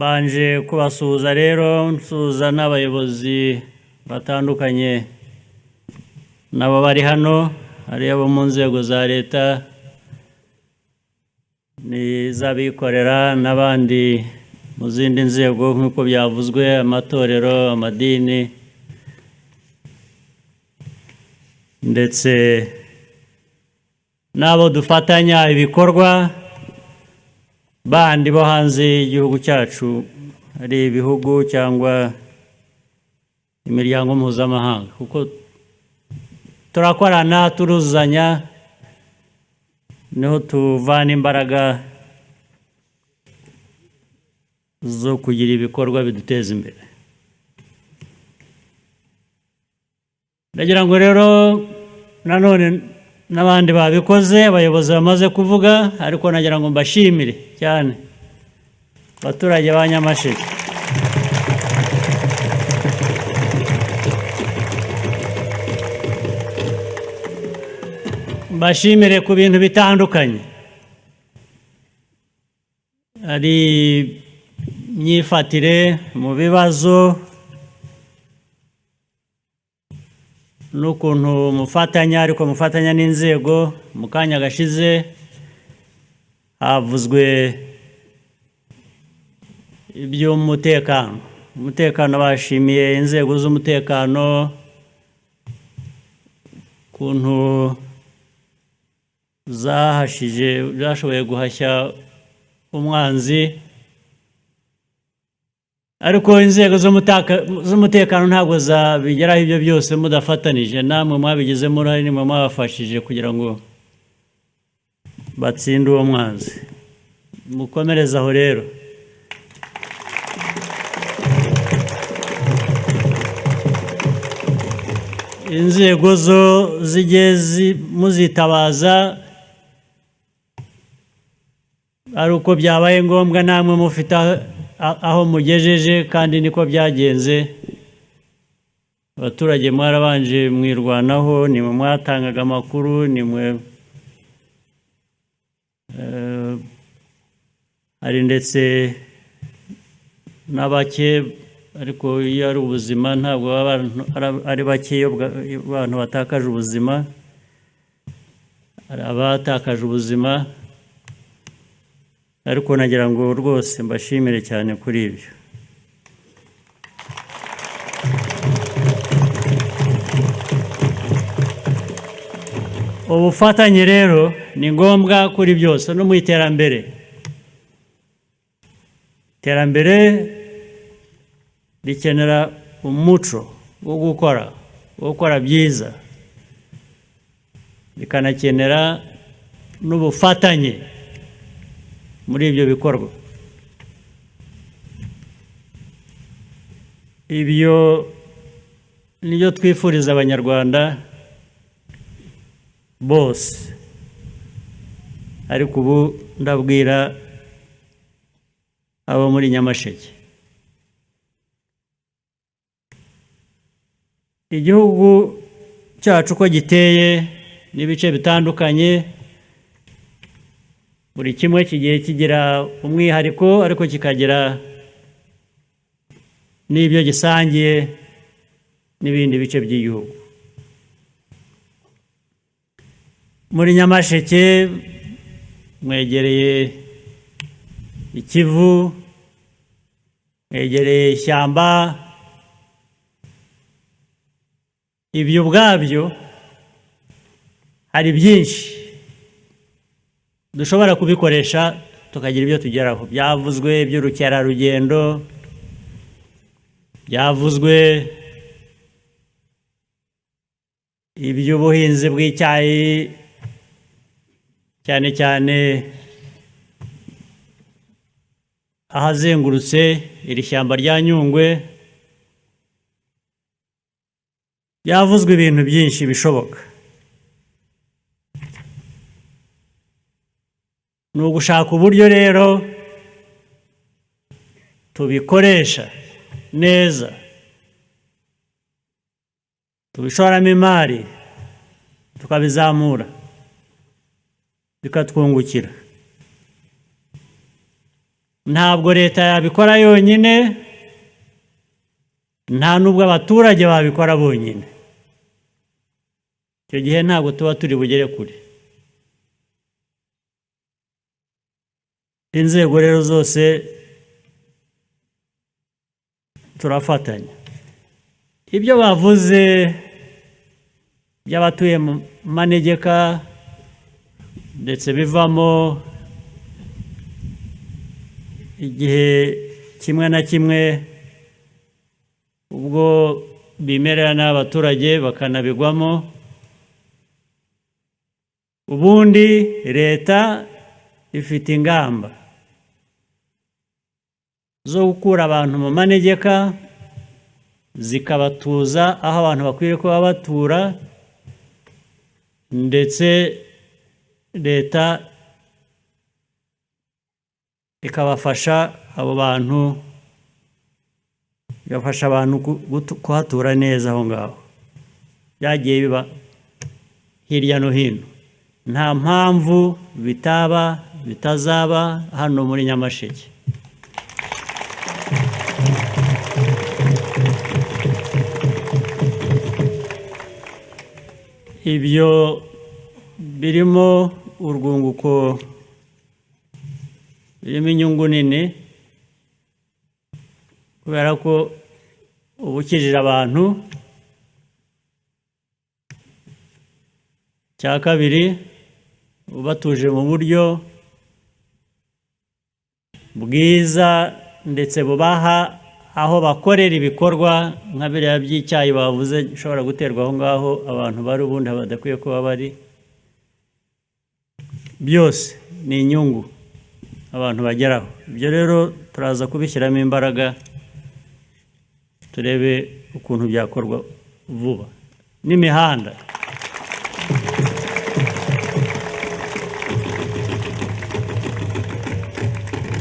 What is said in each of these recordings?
Mbanje kubasuhuza rero, nsuhuza n'abayobozi batandukanye nabo bari hano, ari abo mu nzego za leta n'iz'abikorera n'abandi mu zindi nzego nk'uko byavuzwe, amatorero, amadini ndetse n'abo dufatanya ibikorwa bandi bo hanze y'igihugu cyacu, ari ibihugu cyangwa imiryango mpuzamahanga, kuko turakorana, turuzuzanya, niho tuvana imbaraga zo kugira ibikorwa biduteza imbere. Ndagira ngo rero nanone n'abandi babikoze, abayobozi bamaze kuvuga, ariko nagira ngo mbashimire cyane abaturage ba Nyamasheke. Mbashimire ku bintu bitandukanye, ari imyifatire mu bibazo n'ukuntu mufatanya, ariko mufatanya n'inzego. Mu kanya gashize havuzwe iby'umutekano. Umutekano, bashimiye inzego z'umutekano ukuntu zahashije, zashoboye guhashya umwanzi, ariko inzego z'umutekano ntabwo zabigeraho ibyo byose mudafatanije. Namwe mwabigizemo uruhare, nimwe mwabafashije kugira ngo batsinde uwo mwanzi. Mukomereze aho rero. Inzego zo zijye muzitabaza ari uko byabaye ngombwa, namwe mufite aho mugejeje, kandi niko byagenze. Abaturage mwarabanje mwirwanaho, nimwe mwatangaga amakuru, nimwe hari ndetse n'abake, ariko iyo ari ubuzima ntabwo baba ari bake. Iyo abantu batakaje ubuzima, hari abatakaje ubuzima, ariko nagira ngo rwose mbashimire cyane kuri ibyo. Ubufatanye rero ni ngombwa kuri byose, no mu iterambere. Iterambere rikenera umuco wo gukora byiza, rikanakenera n'ubufatanye muri ibyo bikorwa. Ibyo nibyo twifuriza Abanyarwanda bose, ariko ubu ndabwira abo muri Nyamasheke. Igihugu cyacu uko giteye n'ibice bitandukanye, buri kimwe kigiye kigira umwihariko, ariko kikagira n'ibyo gisangiye n'ibindi bice by'igihugu. Muri Nyamasheke mwegereye Ikivu, mwegereye ishyamba, ibyo ubwabyo hari byinshi dushobora kubikoresha tukagira ibyo tugeraho. Byavuzwe iby'urukerarugendo, byavuzwe iby'ubuhinzi bw'icyayi, cyane cyane ahazengurutse iri shyamba rya Nyungwe. Byavuzwe ibintu byinshi bishoboka. Ni ugushaka uburyo rero tubikoresha neza, tubishoramo imari, tukabizamura, bikatwungukira. Ntabwo leta yabikora yonyine, nta n'ubwo abaturage babikora bonyine. Icyo gihe ntabwo tuba turi bugere kure. Inzego rero zose turafatanya. Ibyo bavuze by'abatuye mu manegeka ndetse bivamo igihe kimwe na kimwe ubwo bimerera n'abaturage bakanabigwamo, ubundi leta ifite ingamba zo gukura abantu mu manegeka zikabatuza aho abantu bakwiye kuba batura, ndetse leta ikabafasha abo bantu, igafasha abantu kuhatura neza aho ngaho. Byagiye biba hirya no hino, nta mpamvu bitaba bitazaba hano muri Nyamasheke. Ibyo birimo urwunguko, birimo inyungu nini, kubera ko ubukijije abantu. Cya kabiri, ubatuje mu buryo bwiza ndetse bubaha aho bakorera ibikorwa nka biriya by'icyayi bavuze bishobora guterwa aho ngaho abantu bari ubundi badakwiye kuba bari. Byose ni inyungu abantu bageraho. Ibyo rero turaza kubishyiramo imbaraga, turebe ukuntu byakorwa vuba. N'imihanda,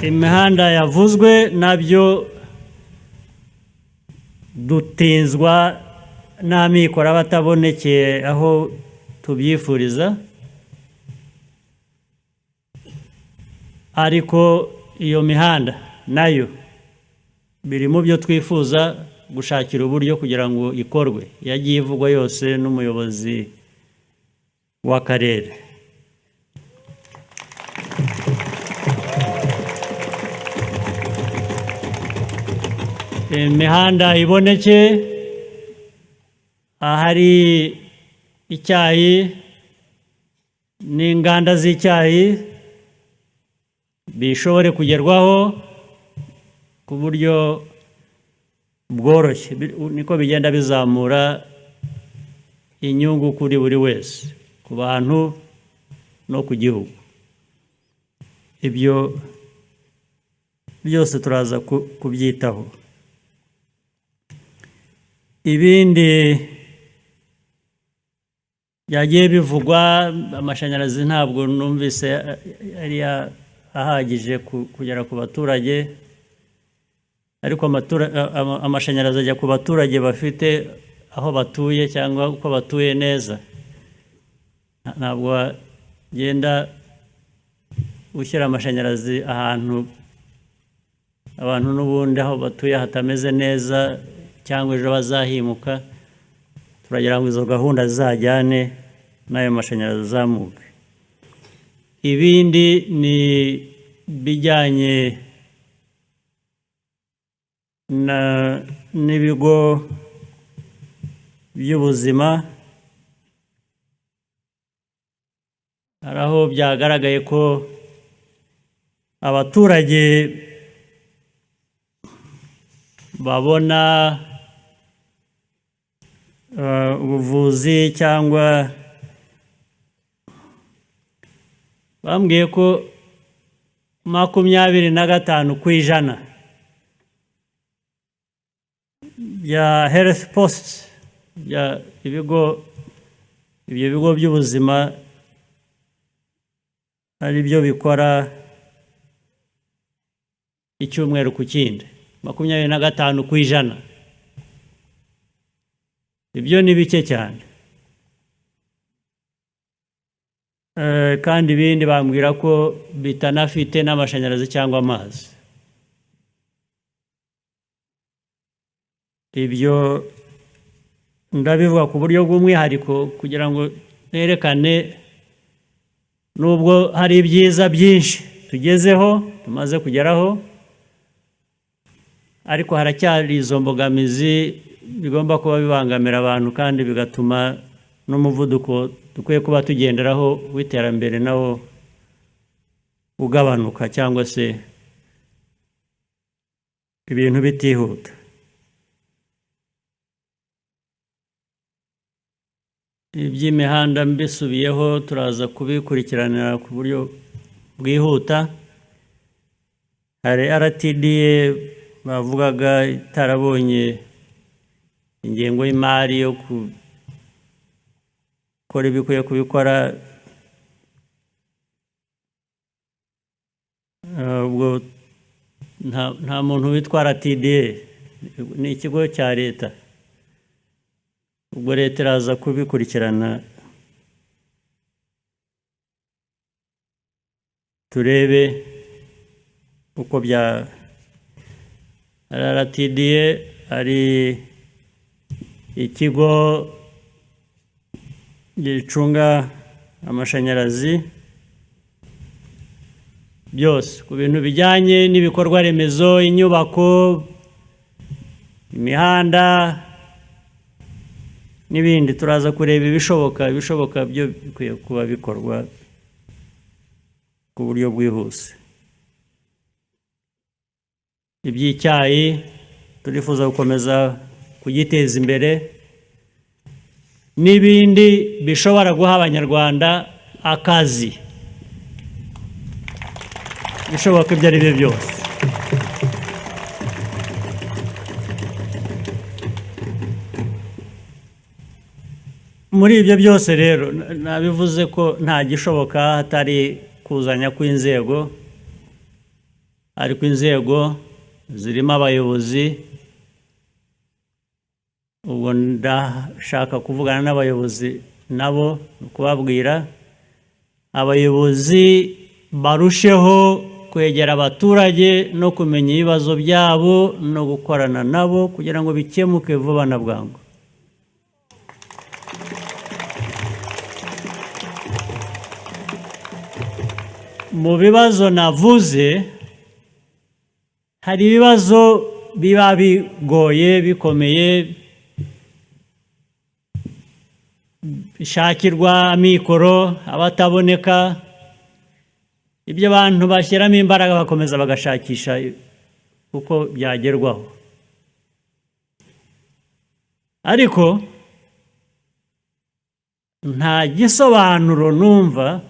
imihanda yavuzwe nabyo dutinzwa n'amikoro abatabonekeye aho tubyifuriza, ariko iyo mihanda nayo biri mu byo twifuza gushakira uburyo kugira ngo ikorwe. Yagiye ivugwa yose n'umuyobozi w'akarere. Imihanda iboneke ahari icyayi n'inganda z'icyayi bishobore kugerwaho ku buryo bworoshye. Niko bigenda bizamura inyungu kuri buri wese, ku bantu no ku gihugu. Ibyo byose turaza kubyitaho. Ibindi byagiye bivugwa, amashanyarazi ntabwo numvise ari ahagije kugera ku baturage, ariko amashanyarazi ajya ku baturage bafite aho batuye cyangwa uko batuye neza. Ntabwo wagenda ushyira amashanyarazi ahantu abantu n'ubundi aho batuye hatameze neza cyangwa ejo bazahimuka. Turagira ngo izo gahunda zizajyane n'ayo mashanyarazi azamuke. Ibindi ni bijyanye n'ibigo by'ubuzima. Hari aho byagaragaye ko abaturage babona ubuvuzi, cyangwa bambwiye ko 25% bya health posts, bya ibigo, ibyo bigo by'ubuzima ari byo bikora icyumweru ku kindi, 25%. Ibyo ni bike cyane. Kandi ibindi bambwira ko bitanafite n'amashanyarazi cyangwa amazi. Ibyo ndabivuga ku buryo bw'umwihariko kugira ngo nerekane nubwo hari ibyiza byinshi tugezeho, tumaze kugeraho, ariko haracyari izo mbogamizi bigomba kuba bibangamira abantu kandi bigatuma n'umuvuduko dukwiye kuba tugenderaho w'iterambere nawo ugabanuka cyangwa se ibintu bitihuta. Iby'imihanda mbisubiyeho turaza kubikurikiranira ku buryo bwihuta. Hari RTDA bavugaga itarabonye ingengo y'imari yo gukora ibikwiye kubikora, ubwo nta muntu witwa RTDA, ni ikigo cya leta, ubwo leta iraza kubikurikirana turebe uko bya RTDA ari ikigo gicunga amashanyarazi byose ku bintu bijyanye n'ibikorwa remezo, inyubako, imihanda n'ibindi. Turaza kureba ibishoboka byo bikwiye kuba bikorwa ku buryo bwihuse. Iby'icyayi turifuza gukomeza kugiteza imbere n'ibindi bishobora guha abanyarwanda akazi bishoboka ibyo ari byo byose. Muri ibyo byose rero nabivuze ko nta gishoboka hatari kuzanya kw'inzego, ariko inzego zirimo abayobozi. Ubwo ndashaka kuvugana n'abayobozi nabo, kubabwira abayobozi barusheho kwegera abaturage no kumenya ibibazo byabo no gukorana nabo kugira ngo bikemuke vuba na bwangu. Mu bibazo navuze hari ibibazo biba bigoye bikomeye bishakirwa amikoro abataboneka, ibyo abantu bashyiramo imbaraga bakomeza bagashakisha uko byagerwaho. Ariko nta gisobanuro numva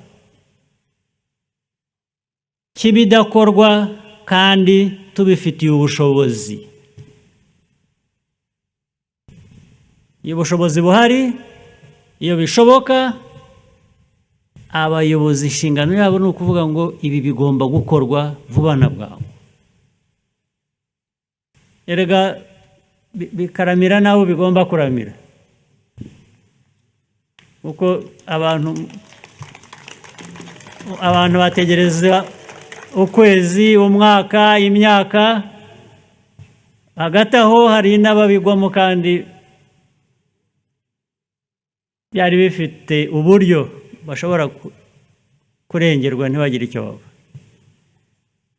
kibidakorwa kandi tubifitiye ubushobozi. Iyo ubushobozi buhari, iyo bishoboka, abayobozi inshingano yabo ni ukuvuga ngo ibi bigomba gukorwa vuba na bwangu. Erega bikaramira nabo bigomba kuramira, kuko abantu bategereza ukwezi, umwaka, imyaka, hagati aho hari n'ababigwamo kandi byari bifite uburyo bashobora kurengerwa ntibagire icyo baba.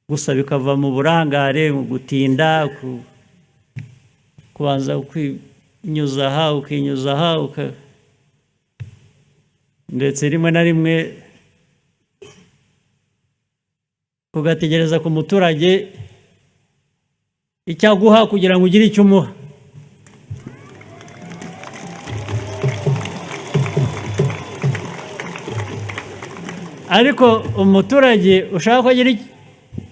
Gusa bikava mu burangare, mu gutinda, kubanza kwinyuza aha, ukinyuza aha, ndetse rimwe na rimwe ugategereza ku muturage icyaguha kugira ngo ugire icyo umuha. Ariko umuturage ushaka ko agira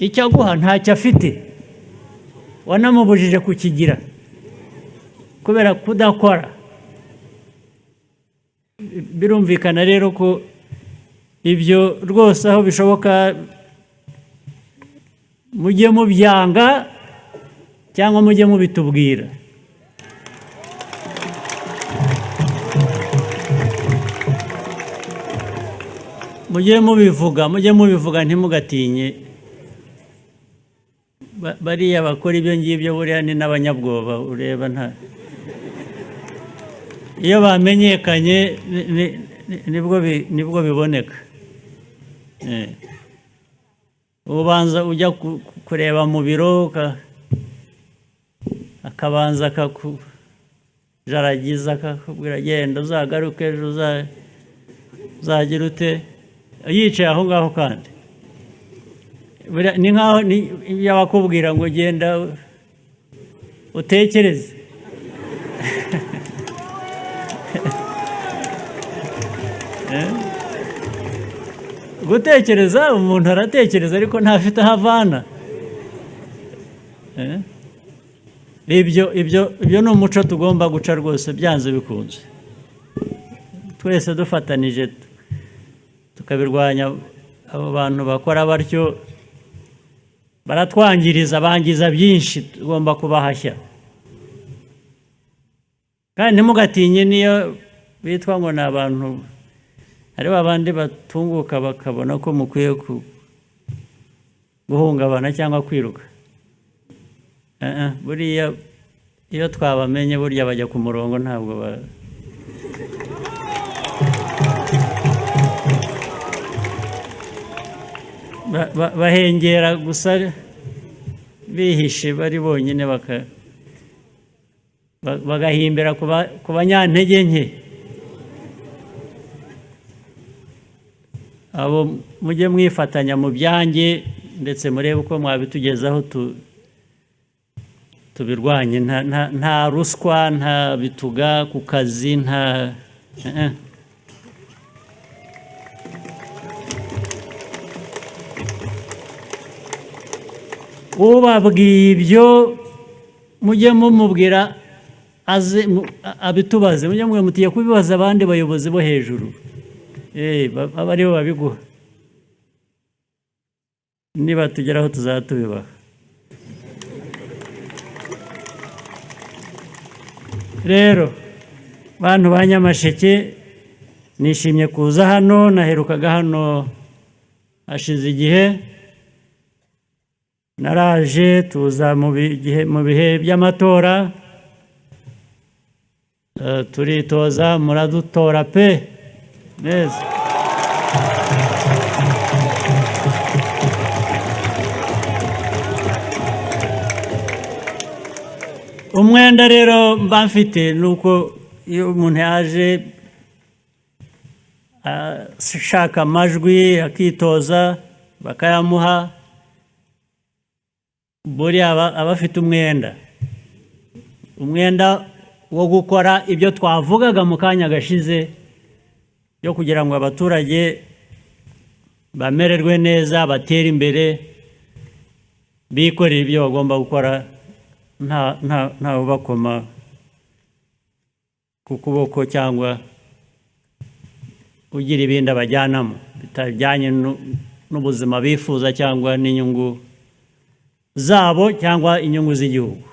icyo aguha ntacyo afite, wanamubujije kukigira kubera kudakora. Birumvikana rero ko ibyo rwose aho bishoboka mujye mubyanga cyangwa mujye mubitubwira. Mujye mubivuga, mujye mubivuga, ntimugatinye. Bariya bakora ibyo ngibyo buriya ni n'abanyabwoba, ureba nta iyo bamenyekanye nibwo biboneka. Ubanza ujya kureba mu biro, akabanza akakujaragiza, akakubwira genda uzagaruke ejo, uzagira ute, yicaye aho ngaho. Kandi ni nkaho yabakubwira ngo genda utekereze. Gutekereza, umuntu aratekereza ariko ntafite aho avana. Ibyo ni umuco tugomba guca rwose, byanze bikunze, twese dufatanije tukabirwanya. Abo bantu bakora batyo baratwangiriza, bangiza byinshi, tugomba kubahashya. Kandi ntimugatinye niyo bitwa ngo ni abantu. Hariho abandi batunguka bakabona ko mukwiye guhungabana cyangwa kwiruka. Buriya iyo twabamenye, burya bajya ku murongo, ntabwo ba bahengera gusa bihishe bari bonyine, bagahimbira ku banyantege nke. Abo mujye mwifatanya mu byanjye, ndetse murebe uko mwabitugezaho tubirwanye. Nta ruswa, nta bituga ku kazi, nta. Ubabwiye ibyo mujye mumubwira aze abitubaze, mujye mubwira muti kubibaza abandi bayobozi bo hejuru, aba aribo babiguha. Niba tugeraho tuzaba tubibaha. Rero bantu ba Nyamasheke, nishimye kuza hano. Naherukaga hano hashize igihe, naraje tuza mu bihe by'amatora, turitoza, muradutora pe neza. Umwenda rero mba mfite ni uko iyo umuntu yaje ashaka amajwi akitoza bakayamuha, buriya aba afite umwenda wo gukora ibyo twavugaga mu kanya gashize, yo kugira ngo abaturage bamererwe neza, batere imbere, bikorere ibyo bagomba gukora nta ubakoma ku kuboko cyangwa ugira ibindi abajyanamo bitajyanye n'ubuzima bifuza cyangwa n'inyungu zabo cyangwa inyungu z'igihugu.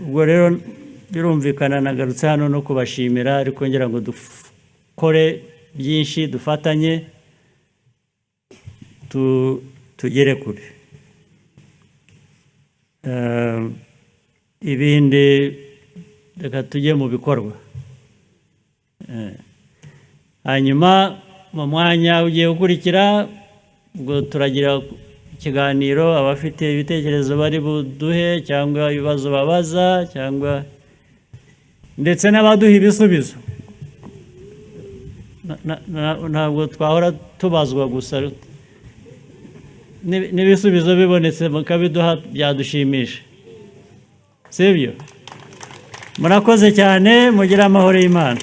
Ubwo rero birumvikana nagarutse hano no kubashimira, ariko ngira ngo dukore byinshi, dufatanye tugere kure. Ibindi reka tujye mu bikorwa. Hanyuma mu mwanya ugiye gukurikira, ubwo turagira ikiganiro, abafite ibitekerezo bari buduhe cyangwa ibibazo babaza, cyangwa ndetse n'abaduha ibisubizo. Ntabwo twahora tubazwa gusa, n'ibisubizo bibonetse mukabiduha byadushimisha, sibyo? Murakoze cyane, mugire amahoro y'Imana.